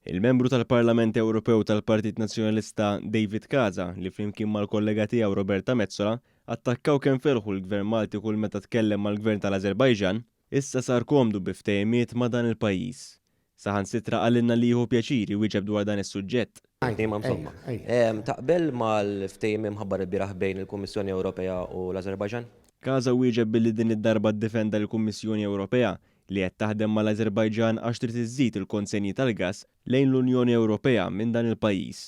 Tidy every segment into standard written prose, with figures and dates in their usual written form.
Il-membru tal-Parlament Ewropew tal-Partit Nazzjonalista David Casa li flimkien mal-kollega tiegħu Roberta Metsola attakkaw kemm felħu l-Gvern Malti kull meta tkellem mal-Gvern tal-Azerbajġan, issa sar komdu bi ftehimiet ma' dan il-pajjiż. Saħansitra qalilna li jieħu pjaċir iwieġeb dwar dan is-suġġett. Imma insomma, taqbel mal-ftehim imħabbar ilbieraħ bejn il-Kummissjoni Ewropea u l-Azerbajġan? Casa wieġeb billi din id-darba ddefenda lill-Kummissjoni Ewropea li qed taħdem mal-Azerbajġan għax trid iżżid il-konsenji tal-gass lejn l-Unjoni Ewropea minn dan il-pajjiż.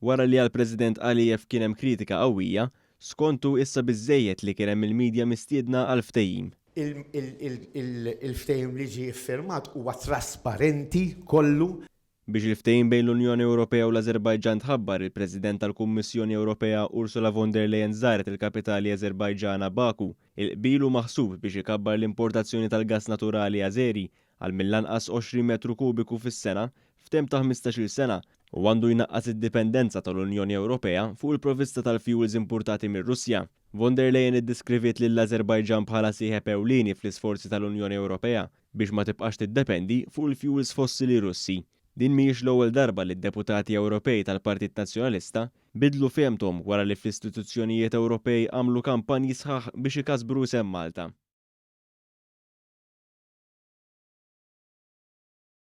Wara li għall-President Aliyev kien hemm kritika qawwija, skontu issa biżżejjed li kien hemm il-media mistiedna għall-ftehim. Il-ftehim li ġie ffirmat huwa trasparenti kollu. Biex il-ftehim bejn l-Unjoni Ewropea u l-Azerbajġan tħabbar, il-President tal-Kummissjoni Ewropea Ursula von der Leyen żaret il-kapitali Azerbajġana Baku. Il-qbil hu maħsub biex ikabbar l-importazzjoni tal-gass naturali Ażeri għal mill-anqas 20 metru kubiku fis-sena f'temp ta' 15-il sena u għandu jnaqqas id-dipendenza tal-Unjoni Ewropea fuq il-provvista tal-fuels importati mir-Russja. Von der Leyen iddeskriviet lill-Azerbajġan bħala sieħeb ewlieni fl-isforzi tal-Unjoni Ewropea biex ma tibqax tiddependi fuq il-fuels fossili Russi. Din mhijiex l-ewwel darba li d-deputati Ewropej tal-Partit Nazzjonalista bidlu fehmthom wara li fl-istituzzjonijiet Ewropej għamlu kampanji sħaħ biex ikasbru isem Malta.